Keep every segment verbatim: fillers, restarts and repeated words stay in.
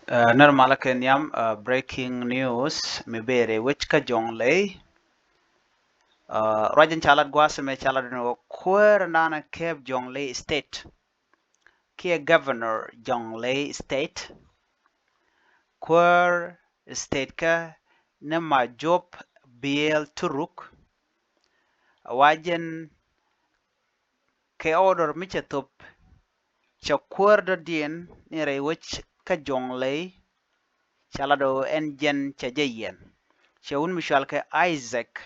Ɛ, nɛr malä kɛ nhiam, ɛ, breaking news mi bee rɛy wec kä Jonglei. Ɛ, ruac in ca lat gua̱a̱th ɛmɛ ca lat ni ɣöö kuäär in da̱a̱n kɛp Jonglei State kiɛ governor Jonglei State. Kuäär state kä ni Majop Biel Turuk. Ɛ wa jɛn kɛ order mi cɛ thop cɛ kuäär dɔ̱diɛn ni rɛy wec kä Jonglei. Ca lat ɣöö ɛn jɛn cɛ jɛ yiɛn. Cɛ wut mi cɔal kɛ Isaac,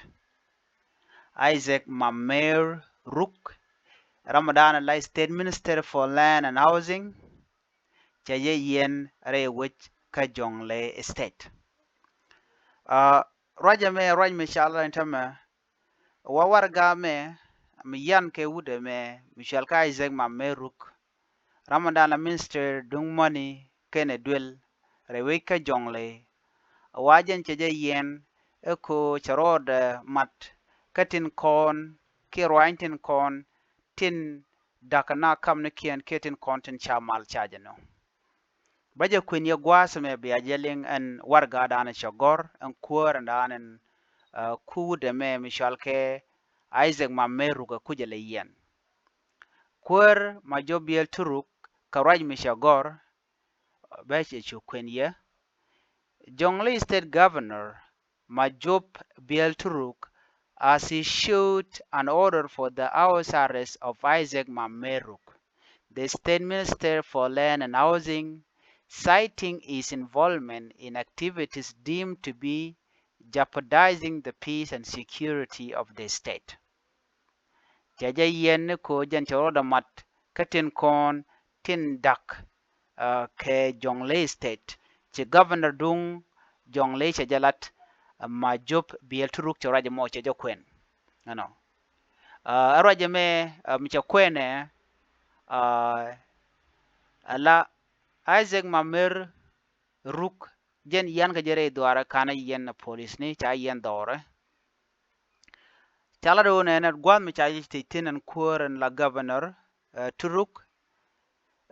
Isaac Mamer Ruk, ram mi da̱a̱n la State Minister for Land and Housing, cɛ jɛ yiɛn rɛy wec kä Jonglei State. Ɛ, ruac ɛmɛ ruac mi ca lat ni tämɛ, wa warɛga mɛ mi yian kɛ wut ɛmɛ mi cɔal kɛ Isaac Mamer Ruk, ram mi da̱a̱n la minister duŋ mɔni kɛnɛ duel rɛy wec kä Jonglei. Ɛ wa jɛn cɛ jɛ yiɛn ɛ ko cɛ rɔɔdɛ mat kä tin kɔn kiɛ ruany tin kɔn tin da̱k na kamnikiɛn kiɛ tin kɔn tin ca mal ca jɛ nɔ. Bä jɛ kuën yɛ gua̱a̱th ɛmɛ bia jɛ liŋ ɛn warɛga da̱a̱n cɛ gɔ̱r ɛn kuäär in da̱a̱n ɛn, ɛ, ku wut ɛmɛ mi cɔal kɛ Isaac Mamer Ruk ɛ kucɛ lɛ yiɛn. Kuäär Majop Biel Turuk kɛ ruac mi cɛ gɔ̱r, bä cɛ cu kuën yɛ. Jonglei State Governor Majop Biel Turuk has issued an order for the house arrest of Isaac Mamer Ruk, the State Minister for Land and Housing, citing his involvement in activities deemed to be jeopardizing the peace and security of the state. Cɛ jɛ yiɛn ni ko jɛn cɛ rɔɔdɛ mat kä tin kɔn tin da̱k, ɛ, kɛ Jonglei State. Ci governor duŋ Jonglei cɛ jɛ lat, ɛ, Majop Biel Turuk cɛ ruac ɛmɔ cɛ jɛ kuɛn. Ɛnɔ. Ɛ, ɛ ruac ɛmɛ, ɛ, mi cɛ kuɛn ɛ, ɛ, ɛ la Isaac Mamer Ruk jɛn yian kɛ jɛ rɛy dhuaarɛ kanɛ yiɛn ɛ polisni ca yiɛn dhɔrɛ. Ca lat ɣöö nɛnɛ gua̱a̱th mi ca yic thiec thi̱n ɛn kuäär ɛn la governor, ɛ, Turuk.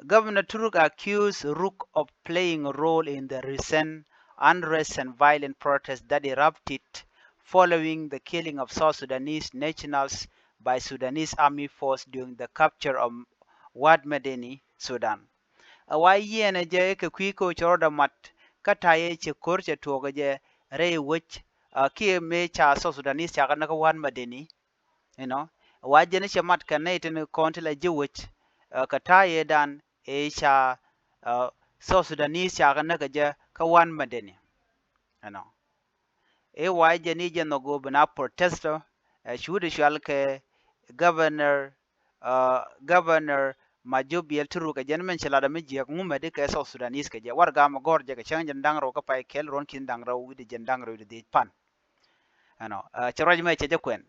Governor Turuk accused Ruk of playing a role in the recent unrest and violent protests that erupted following the killing of South Sudanese nationals by Sudanese army force during the capture of Wad Madani, Sudan. Ɛ wa yiɛnɛ jɛ kɛ kui̱ kä cɛ rɔɔdɛ mat kä ta̱yɛ cɛ ko̱r cɛ tuɔɔkɛ jɛ rɛy wec, ɛ, kiɛ mëë ca South Sudanese cakɛ näk kä Wad Madani. Inɔ, ɛ wa jɛn cɛ mat kɛ nɛy tin kɔn ti la ji̱ wec, ɛ, kɛ ta̱yɛ dan ëë ca, ɛ, South Sudanese cakɛ näk kɛ jɛ kä Wad Madani. Inɔ. Ëë wa jɛn i̱ jɛ nhɔk ɣöö bi na protester, ɛ, cu di cual kɛ governor, ɛ, governor Majop Biel Turuk kɛ jɛn mɛn ci lat ɛ mi jiäk ŋumɛ di kɛ South Sudanese kɛ jɛ. Warɛga mɛ gɔ̱r jɛ kɛ cäŋ jɛn da̱ŋ rɛw kä pay kɛl ruɔ̱n ki̱n da̱ŋ rɛw wi̱cdɛ jɛn da̱ŋ rɛw wi̱cdɛ dhiec pan. Ɛnɔ, ɛ, cɛ ruac mɛ cɛ jɛ kuɛn.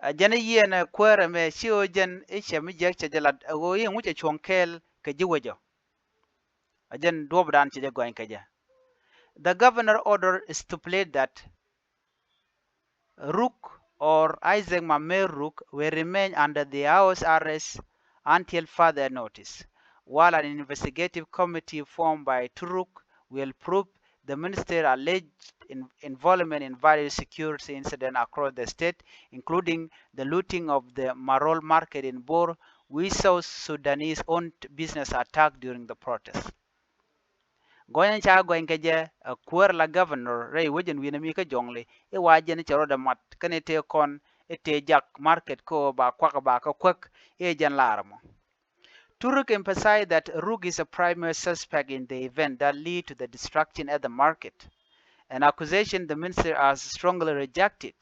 Ɛ, jɛn i̱ yiɛn ɛ kuäärɛ mɛ ci ɣöö jɛn i̱ cɛ mi jiäk cɛ jɛ lat ɛ ɣöö i̱ ŋucɛ cuɔ̱ŋ kɛɛl kɛ ji̱ wecɔ. Ɛ jɛn duɔ̱ɔ̱pdan cɛ jɛ gɔ̱ny kɛ jɛ. The governor order stipulate that Ruk or Isaac Mamer Ruk will remain under the house arrest until further notice, while an investigative committee formed by Turuk will probe the minister alleged in, involvement in various security incidents across the state, including the looting of the Marol market in Bor, which saw Sudanese-owned business attacked during the protest. Gɔny ca gɔny kɛ jɛ, ɛ, kuäär la governor rɛy wecin wi̱n mi kä Jonglei, i̱ wa jɛn cɛ rɔɔdɛ mat kɛn i̱ tëë kɔn i̱ tëë jak market kä ba kuak ba kä kuäk i̱ jɛn lar mɔ. Turuk emphasized that Ruk is a primary suspect in the event that lead to the destruction at the market, an accusation the minister has strongly rejected.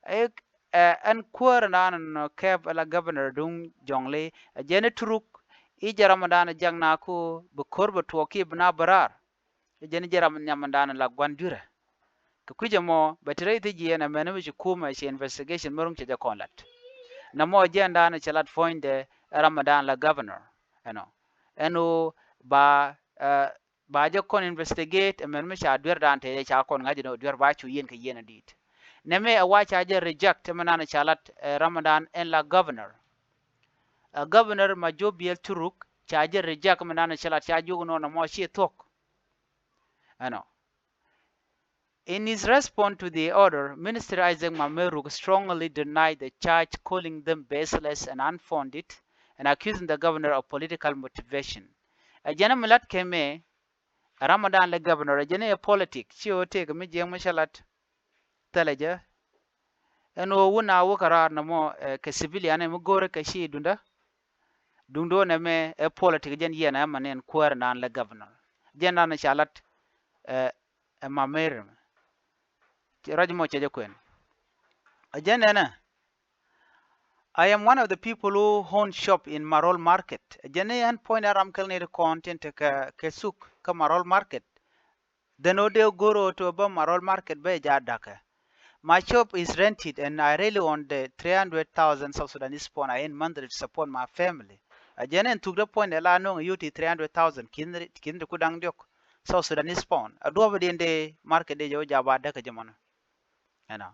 Ɛ, ɛ, ɛn kuäär ɛn an ɛn kɛp ɛ la governor duŋ Jonglei, ɛ jɛn i̱ Turuk i̱ jɛ ram ɛn an ɛ jak na ku bi ko̱r bɛ tuɔɔk ki bi na bɛ raar. Ɛ jɛn i̱ jɛ ram ɛn nhiam ɛn an ɛ la gua̱n dui̱rɛ. Kɛ kui̱c ɛmɔ bɛ ti rɛy thiec jiɛn ɛmɛn mi ci kumɛ ci investigation mi ruŋ cɛ jɛ kɔn lat. Nɛ mɔ jɛ ɛn an ɛ cɛ lat puɔ̱nydɛ ɛ ram ɛn an ɛ la governor. Ɛnɔ. Ɛn ɣöö ba, ɛ, ba jɛ kɔn investigate ɛmɛn mi ca duer dan te jɛ ca kɔn ŋa̱c ni ɔ duer ba cu yiɛn kɛ yiɛn a di̱i̱t. Nɛ mɛ ɛ wa ca jɛ reject ɛmɛn an ca lat, ɛ, ram ɛn an ɛn la governor. Ɛ governor Majop Biel Turuk ca jɛ reject ɛmɛn an ca lat ca jiök nɔ nɛ mɔ ci thuɔ̱k. Ɛnɔ. In his response to the order, Minister Isaac Mameruk strongly denied the charge, calling them baseless and unfounded, and accusing the governor of political motivation. Ɛ jɛn mi lat kɛ mɛ, ɛ ram dan lɛ governor, ɛ jɛn ɛ politic, ci ɣöö tëëkɛ mi jiɛŋ mi cä lat. Thilɛ jɛ. Ɛn ɣöö wun a wä kɛ raar nɔmɔ, ɛ, kɛ civilian ɛ mi go̱o̱rɛ kɛ ci dundä. Duŋdu nɛmɛ ɛ politic jɛn yɛn ɛ mɛn ɛn kuäär naan lɛ governor. Jɛn naan ca lat, ɛ, ɛ Mameruk. Ruac mɔ cɛ jɛ kuɛn. Ɛ jɛn nɛnɛ. I am one of the people who own shop in Marol Market. Ɛ jɛn ni ɛn puɔ̱ny ɛ ram kɛl ni ti kɔn tin te kɛ, kɛ thuk kä Marol Market. Then ɣöö dee go̱r ɣöö ti bä Marol Market bä jɛ a da̱kɛ. My shop is rented and I rely on the three hundred thousand South Sudanese pound I earn monthly to support my family. Ɛ jɛn ɛn thuk dee puɔ̱ny dee la nööŋ ɛ yio̱w ti three hundred thousand ki̱n, ki̱n ti ku da̱ŋ diɔ̱k South Sudanese pound. A duɔ̱ɔ̱p diɛn dee market dee jɛ wä jɛ a ba da̱kɛ jɛ mɔnɔ. Ɛnɔ.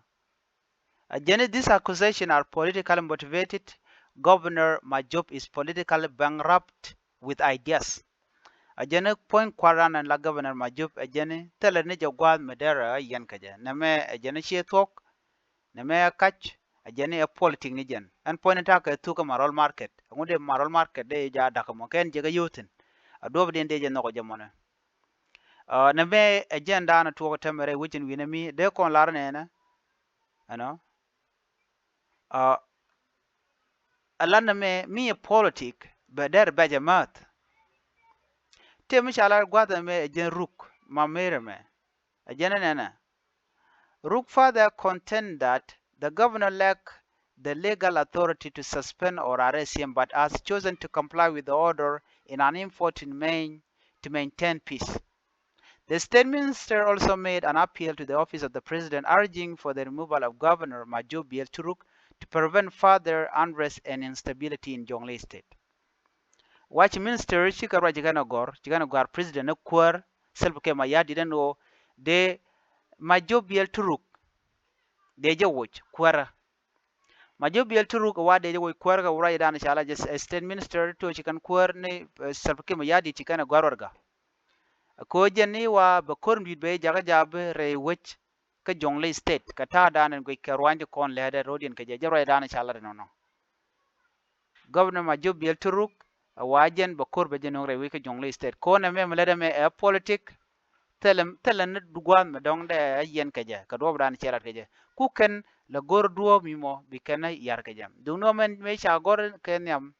Ɛ jɛn ni these accusations are politically motivated. Governor Majob is politically bankrupt with ideas. Ɛ jɛn ni puɔ̱ny kua̱ran ɛn la Governor Majob, ɛ jɛn ni thilɛ ni jɛ gua̱a̱th mi derɛ ɛ yɛn kɛ jɛ. Nɛmɛ ɛ jɛn ni ciɛ thuɔ̱k, nɛmɛ ɛ kac, ɛ jɛn ni ɛ politic ni jɛn. Ɛn puɔ̱ny ni ta̱a̱ kɛ thuk kä Marol Market. Ɛŋu dee Marol Market dee jɛ a da̱k ɛmɔ kɛn jɛ kɛ yio̱w thi̱n. A duɔ̱ɔ̱p diɛn dee jɛ nhɔk ɛ jɛ mɔnɛ. Ɛ, nɛmɛ ɛ jɛn daanɔ tuɔɔk tɛmɛ rɛy wecin wi̱nɛ mi dee kɔn lar nɛnɛ. Ɛnɔ. Ɛ, ɛ la nɛmɛ mi ɛ politic bɛ dɛr bɛc ɛ mäth. Tëë mi ca lar gua̱th ɛmɛ ɛ jɛn Ruk Mameruk ɛmɛ. Ɛ jɛn ɛ nɛnɛ. Ruk further contend that the governor lack the legal authority to suspend or arrest him, but has chosen to comply with the order in an effort to main-, to maintain peace. The state minister also made an appeal to the office of the president, urging for the removal of Governor Majob Biel Turuk to prevent further unrest and instability in Jonglei State. Wa ci minister ci kɛ ruac ci kɛn ɛ gɔ̱r, ci kɛn ɛ gɔ̱r president ni kuäär Salva Kiir Mayardit ɛn ɣöö dee Majob Biel Turuk dee jɛ woc kuäärä. Majob Biel Turuk wa dee jɛ woc kuäärä kɛ ruac dan ca la jɛ state minister to ci kɛn kuäär ni, ɛ, Salva Kiir Mayardit ci kɛn ɛ gɔ̱r warɛga. Ɛ kɛ ɣöö jɛn ni wa bɛ ko̱r mi di̱i̱t bɛ jakä ja̱a̱p rɛy wec kä Jonglei State kɛ ta̱a̱ dan ɛn guic kɛ ruany ti kɔn lɛ̱̈ɛ̱̈dɛ ro̱diɛn kɛ jɛ jɛ ruac dan ca la dɛ nɔnɔ. Governor Majob Biel Turuk ɛ wa jɛn bɛ ko̱r bɛ jɛ no̱o̱ŋ rɛy wec kä Jonglei State. Ko̱n ɛmɛ mi lät ɛmɛ ɛ politic, thilɛ, thilɛ ni gua̱a̱th mi dɔ̱ŋ dee ɛ yɛn kɛ jɛ kɛ duɔ̱ɔ̱p dan cɛ lat kɛ jɛ. Ku kɛn lɛ go̱r duɔ̱ɔ̱p mi mɔ bi kɛn ɛ yar kɛ jɛ. Duŋni ɣöö mɛn mëë ca gɔ̱r kɛ nhiam,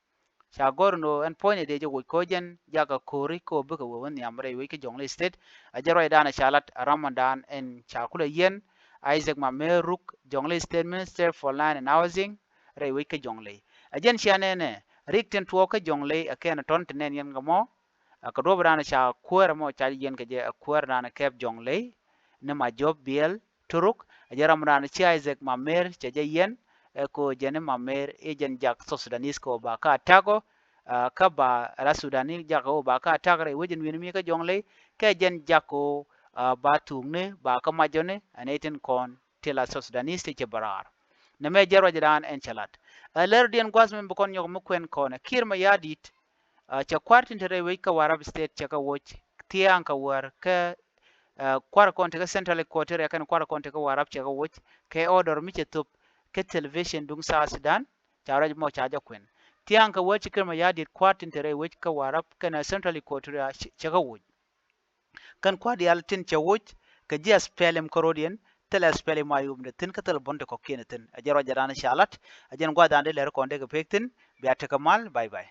ca gɔ̱r ni ɣöö ɛn puɔ̱nydɛ dee jɛ woc kɛ ɣöö jɛn jakä ko̱ri kɛ ɣöö bikɛ wee wä nhiam rɛy wec kä Jonglei State. A jɛ ruacdan ca lat ɛ ram mɔndan ɛn ca kulɛ yiɛn, Isaac Mameruk, Jonglei State Minister for Land and Housing, rɛy wec kä Jonglei. A jɛn cia nɛnɛ rik tin tuɔɔk kä Jonglei ɛ kɛn tɔ̱n ti nɛn yɛn kɛ mɔ. Ɛ kɛ duɔ̱ɔ̱p dan ca kuäär ɛmɔ ca yɛn kɛ jɛ ɛ kuäär dan kɛp Jonglei ni Majob Biel Turuk. A jɛ ram dan ci Isaac Mamer cɛ jɛ yɛn, ɛ kɛ ɣöö jɛn ni Mamer i̱ jɛn jak South Sudanese kɛ ɣöö ba ka attack ɔ, ɛ, kä ba la Sudanese jak ɣöö ba ka attack rɛy wec in wi̱n mi kä Jonglei, kɛ jɛn jak ɣöö, ɛ, ba thukni ba kä macɔni ɛn i̱ tin kɔn ti la South Sudanese ti cɛ bɛ raar. Nɛmɛ jɛ ruacdan ɛn cɛ lat. Ɛ lärdiɛn gua̱th mi bi kɔn nyɔk mi kuɛn kɔn ɛ Kiir Mayardit, ɛ, cɛ kua̱r tin te rɛy wec kä Warrap State cɛ kɛ woc thia̱a̱ŋ kɛ wäär kɛ, ɛ, kua̱r kɔn te kä Central Equatoria kɛn kua̱r kɔn te kä Warrap cɛ kɛ woc kɛ order mi cɛ thop kä television duŋ South Sudan. Ca ruac mɔ ca jɛ kuɛn thia̱a̱ŋ kɛ wäär ci Kiir Mayardit kua̱r tin te rɛy wec kä Warrap kɛn Central Equatoria cɛ, cɛ kɛ woc. Kɛn kua̱r diaal tin cɛ woc kɛ ji̱ SPLM kä ro̱diɛn, thilɛ SPLM a yumdɛ thi̱n kä thilɛ buɔ̱n ti kɔ̱kiɛn thi̱n. A jɛ ruacdan ca lat, a jɛn gua̱a̱thdan dee lɛr kɔn dee kɛ pek thi̱n. Bia tekɛ mal, bye bye.